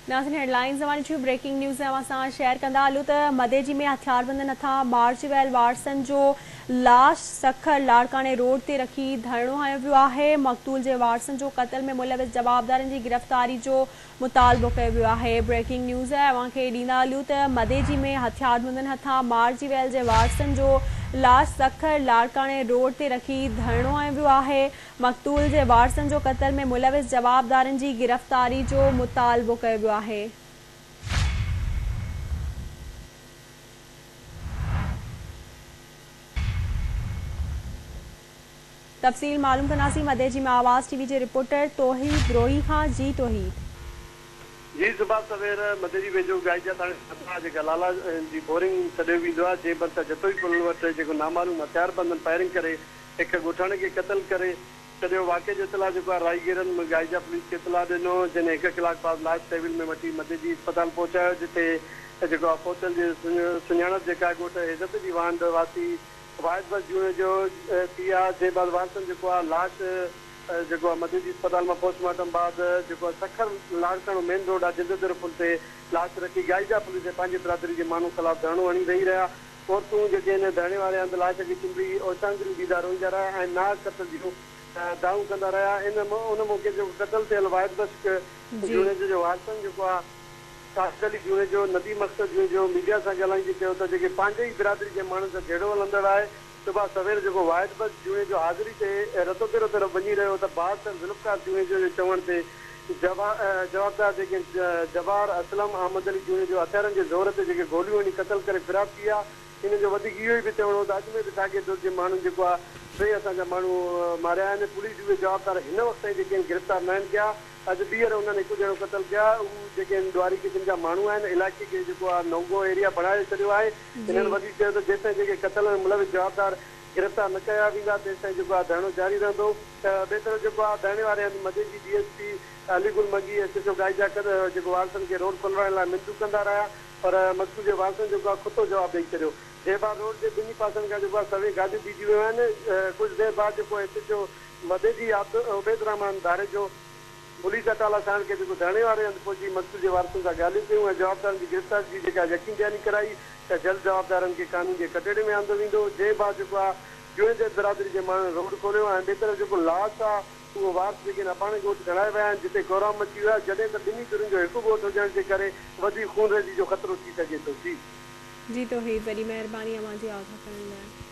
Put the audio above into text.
ناظرين هيڊلائنز اوهان ڏٺيون بريڪنگ نيوز اوهان سان شيئر ڪندا هلون ته مديجي ۾ هٿياربندن هٿان مارجي ويل وارثن جو لاش سکر لاڙڪاڻي روڊ تي رکي ڌرڻو هنيو ويو آهي مقتول جي وارثن جو قتل ۾ ملوث جوابدارن جي گرفتاري جو مطالبو ڪيو ويو آهي بريڪنگ نيوز اوهان کي ڏيندا هلون ته مديجي ۾ هٿياربندن هٿان مارجي ويل جي وارثن جو لاش سکر لاڙڪاڻي روڊ تي رکي ڌرڻو هنيو ويو آهي مقتول جي وارثن جو قتل ۾ ملوث جوابدارن جي گرفتاري جو مطالبو ڪيو ويو آهي. تفصيل معلوم ڪنداسين مديجي مان آواز ٽي وي جي رپورٽر توحيد روهي کان جي توحيد. جي صبح سوير مديجي ويجهو گائيجا ٿاڻي ڀرسان جيڪا لالا جي بورنگ سڏيو ويندو آهي جنهن ڀرسان جتوئي پل وٽ جيڪو نامعلوم هٿياربندن فائرنگ ڪري هڪ ڳوٺاڻي کي قتل ڪري ڇڏيو. واقعي جو اطلاع جيڪو آهي راهيگيرن گائيجا پوليس کي اطلاع ڏنو جنهن هڪ ڪلاڪ بعد لاش سيول ۾ وٺي مديجي اسپتال پهچايو جتي جيڪو آهي پهتل جي سڃاڻپ جيڪا آهي ڳوٺ عزت جي وانڍ واسي واحد بخش جوڻيجو ٿي آهي جنهن بعد وارثن جيڪو آهي لاش جيڪو آهي مديجي اسپتال مان پوسٽ مارٽم بعد جيڪو آهي سکر لاڙڪاڻو مين روڊ آهي جلدديرو پل تي لاش رکي گائيجا پوليس ۽ پنهنجي برادري جي ماڻهن خلاف ڌرڻو هڻي ويهي رهيا. عورتون جيڪي ان ڌرڻي واري هنڌ لاش کي چنبڙي اوڇانگريون ڏيندا روئيندا رهيا ۽ ناحق قتل جون دانهون ڪندا رهيا. ان ان موقعي تي جيڪو قتل ٿيل واحد بخش جوڻيجو جي وارثن جيڪو آ ساجد علي جوڻيجو، نديم اختر جوڻيجو ميڊيا سان ڳالهائيندي چيو ته جيڪي پنهنجي ئي برادري جي ماڻهن سان جهيڙو هلندڙ آهي صبح سوير جيڪو واحد بخش جوڻيجو حاضري تي رتوديرو طرف وڃي رهيو هو ته بااثر ذوالفقار جوڻيجو جي چوڻ تي جوابدار جيڪي جبار، اسلم، احمد علي جوڻيجو هٿيارن جي زور تي جيڪي گوليون هڻي قتل ڪري فرار ٿي ويا. انهن جو وڌيڪ اهو ئي به چوڻ هو ته اڳ ۾ به ساڳئي ڌر جي ماڻهن جيڪو آ ٽي اسان جا ماڻهو ماريا آهن، پوليس اهي جوابدار هن وقت تائين جيڪي آهن گرفتار ناهن ڪيا، اڄ ٻيهر انهن هڪ ڄڻو قتل ڪيا، هو جيڪي آهن ڏوهاري قسم جا ماڻهو آهن، علائقي کي جيڪو آ نو گو ايريا بڻائي ڇڏيو آهي. هنن وڌيڪ چيو ته جيستائين جيڪي قتل ۾ ملوث جوابدار گرفتار نه ڪيا ويندا تيستائين جيڪو آ ڌرڻو جاري رهندو. ٻئي طرف جيڪو آ ڌرڻي واري هنڌ Madeji D S P Ali Gul Mangi S H O Gaija جيڪو وارثن کي روڊ کولرائڻ لاء منٿون ڪندا رهيا پر مقتول جي وارثن جيڪو آ کتو جواب ڏئي ڇڏيو جنهن بعد روڊ جي ٻنهي پاسن کان جيڪو آ سوين گاڏيون بيهجي ويون آهن ڪجهه دير بعد جيڪو ايس ايڇ او مديجي عبيد الرحمان ڌاريجو پوليس اٽالا ساڻ کي جيڪو ڌرڻي واري هنڌ پهچي مقتول جي وارثن سان ڳالهيون ڪيون ۽ جوابدارن جي گرفتاري جي جيڪا يقين دهاني ڪرائي ته جلد جوابدارن کي قانون جي ڪٽهڙي ۾ آندو ويندو جنهن بعد جيڪو آ جوڻيجا برادري جي ماڻهن روڊ کوليو ۽ ٻئي طرف جيڪو لاش آ اهو وارث جيڪي آهن اباڻي ڳوٺ کڻائي ويا آهن جتي ڪهرام مچي ويو آهي جڏهن ته ٻنهي ڌرين جو هڪ ڳوٺ هجڻ جي ڪري وڌيڪ خونريزي جو خطرو ٿي سگهي ٿو. جي. جي توحيد وڏي مهرباني اوهان جي آگاهه ڪرڻ لاء.